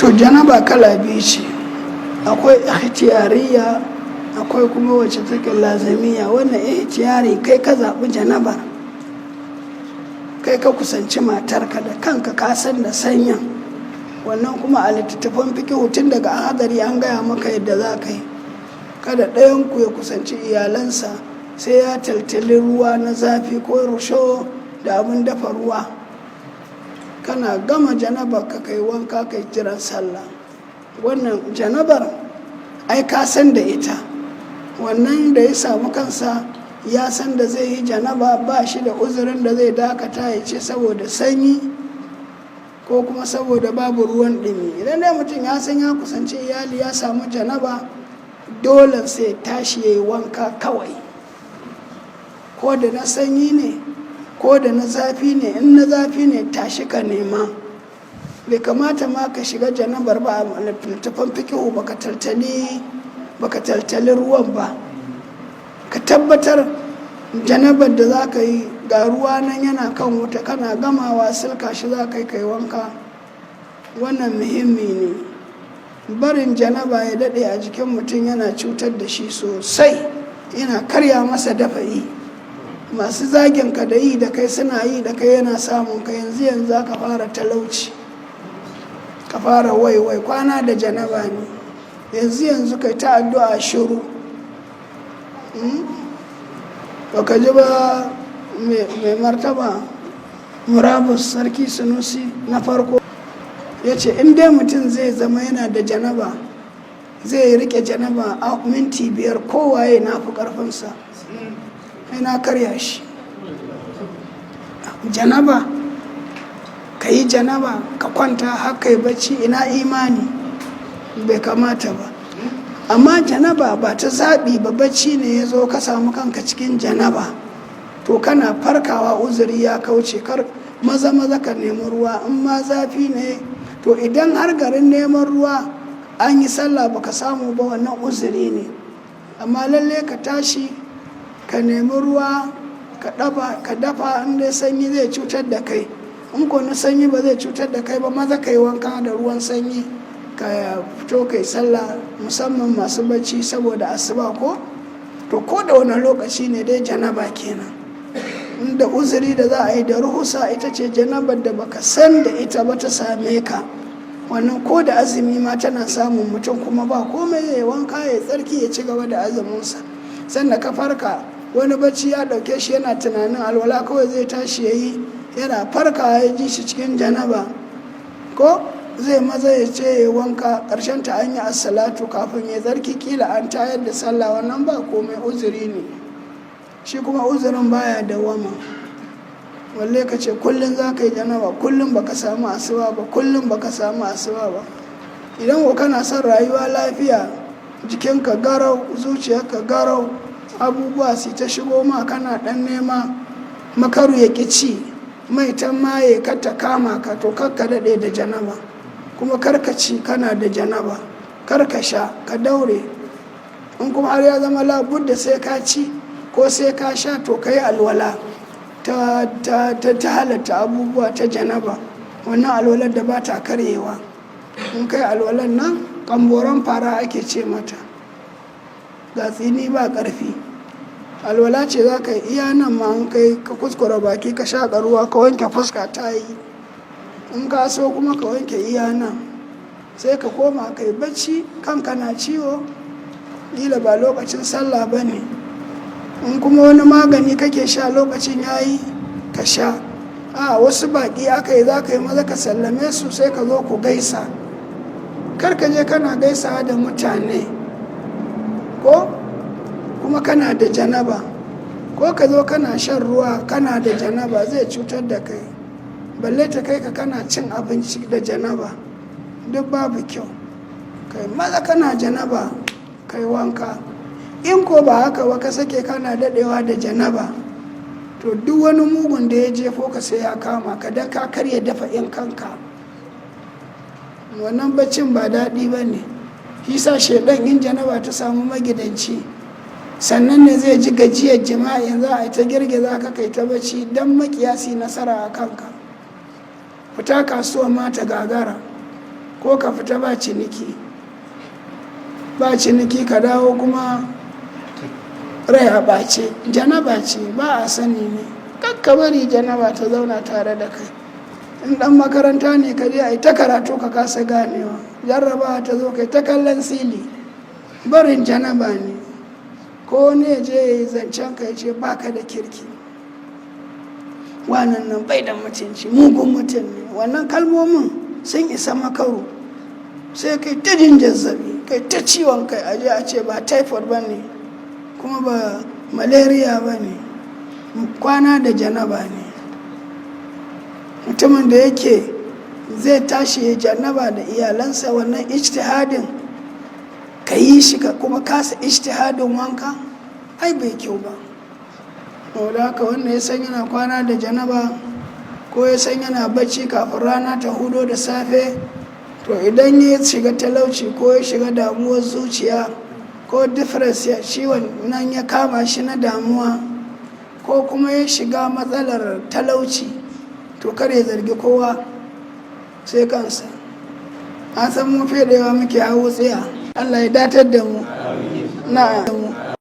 To, janaba kala biyu ce: akwai ikhtiyariya, akwai kuma wacce take lazamiya. Wannan ikhtiyari, kai ka zaɓi janaba, kai ka kusanci matarka da kanka, ka san da sanyin. Wannan kuma a littattafan fikihu tun daga hadari an gaya maka yadda za ka yi. Kada ɗayan ku ya kusanci iyalansa sai ya taltali ruwa na zafi ko rusho da abin dafa ruwa. Kana gama janabar ka, kai wanka, kai jiran sallah. Wannan janabar ai ka san da ita. Wannan da ya samu kansa ya san da zai yi janaba, ba shi da uzurin da zai dakata ya ce saboda sanyi ko kuma saboda babu ruwan ɗumi. Idan dai mutum ya san ya kusanci iyali ya samu janaba, dole sai tashi ya yi wanka kawai, ko da na sanyi ne ko da na zafi ne. In na zafi ne, tashi ka nema. Bai kamata ma ka shiga janabar ba a littattafan fikihu baka taltali ruwan ba. Ka tabbatar janabar da za ka yi, ga ruwa nan yana kan wuta, kana gamawa silka shi za ka yi, kai wanka. Wannan muhimmi ne. Barin janaba ya daɗe a jikin mutum yana cutar da shi sosai, yana karya masa dafa'i. Masu zagin ka da yi da kai suna yi da kai, yana samun ka. Yanzu yanzu za ka fara talauci, ka fara waiwai kwana da janaba ne. Yanzu yanzu kai ta addu'a shiru. Baka ji ba, mai martaba murabus Sarki Sunusi na Farko ya ce in dai mutum zai zama yana da janaba, zai rike janaba a minti 5, kowaye na fi karfinsa, na karya shi. Janaba, ka yi janaba ka kwanta har kai bacci, ina imani? Bai kamata ba. Amma janaba ba ta zaɓi ba, bacci ne ya zo ka samu kanka cikin janaba, to kana farkawa uzuri ya kauce. Kar maza maza ka nemi ruwa, in ma zafi ne. To, idan har garin neman ruwa an yi sallah baka samu ba, wannan uzuri ne. Amma lalle ka tashi ka nemi ruwa ka ka dafa in dai sanyi zai cutar da kai. In ko na sanyi ba zai cutar da kai ba, maza ka yi wanka da ruwan sanyi ka fito kai sallah, musamman masu bacci saboda asuba ko to ko da wani lokaci ne dai. Janaba kenan inda uzuri da za a yi da ruhusa, ita ce janabar da baka san da ita ba ta same ka. Wannan ko da azumi ma tana samun mutum, kuma ba komai, ya wanka, ya tsarki, ya ci gaba da azuminsa. Sannan ka farka, wani bacci ya dauke shi, yana tunanin alwala kawai zai tashi ya yi, yana farka ya ji shi cikin janaba, ko zai maza ya ce ya wanka, ƙarshen ta an yi assalatu, kafin ya tsarki kila an tayar da sallah. Wannan ba komai, uzuri ne shi. Kuma uzurin baya dawama, walle ka ce kullum za ka yi janaba, kullum baka samu asuba ba, kullum baka samu asuba ba. Idan ko kana son rayuwa lafiya, jikinka garau, zuciyarka garau, abubuwa su ta shigo ma, kana dan nema makaru ya ƙi ci mai ta maye ka ta kama ka, to kakka daɗe da janaba, kuma karka ci kana da janaba, karka sha, ka daure. In kuma har ya zama labudda sai ka ci ko sai ka sha, to ka yi alwala ta halatta abubuwa ta janaba, wannan alwalar da ba ta karyewa. In kai alwalar nan, kamboran fara ake ce mata, ga tsini ba ƙarfi. Alwala ce za ka yi iya nan ma, in kai ka kuskura baki, ka shaƙa ruwa, ka wanke fuska, ta yi. In ka so kuma ka wanke iya nan, sai ka koma kai bacci. Kanka na ciwo, kila ba lokacin sallah ba ne. In kuma wani magani kake sha lokacin yayi, ka sha. A wasu baƙi aka yi, za ka yi maza ka sallame su, sai ka zo ku gaisa. Kar ka je kana gaisawa da mutane ko kuma kana da janaba, ko ka zo kana shan ruwa kana da janaba, zai cutar da kai. Balle ta kai ka kana cin abinci da janaba, duk babu kyau. Kai maza kana janaba kai wanka. In ko ba haka ba, ka sake kana dadewa da janaba, to duk wani mugun da ya jefo ka sai ya kama ka, don ka karya dafa in kanka. Wannan baccin ba daɗi ba ne. Sa shaidan, in janaba ta samu magidanci, sannan ne zai ji gajiyar jima'i. Za a yi ta girgiza ka, kai ta bacci, don makiyasi nasara a kanka. Fita kasuwa ma ta gagara. Ko Ko ka fita ba ciniki, ba ciniki, ka dawo kuma rai a ɓace. Janaba ce, ba a sani ne. Kakka bari janaba ta zauna tare da kai. In ɗan makaranta ne, ka je a yi ta karatu ka kasa ganewa, jarrabawa ta zo kai ta kallon sili, barin janaba ne. Ko wani ya je ya yi zancen ka, ya ce baka da kirki, wannan nan bai da mutunci, mugun mutum ne, wannan kalmomin sun isa makaru. Sai kai ta jin zazzabi, kai ta ciwon kai, aje a ce ba typhoid ba ne, kuma ba malaria ba ne, kwana da janaba ne. Mutumin da yake zai tashi ya janaba da iyalansa, wannan ijtihadin ka yi shi ka kuma kasa ijtihadin wanka, ai bai kyau ba. Da haka wanda ya san yana kwana da janaba, ko ya san yana bacci kafin rana ta hudo da safe, to idan ya shiga talauci ko ya shiga damuwar zuciya ko depression, ciwon nan ya kama shi na damuwa, ko kuma ya shiga matsalar talauci, to kar ya zargi kowa sai kansa. An san mu fedewa muke hawo tsiya. Allah ya datar da mu. Na'am.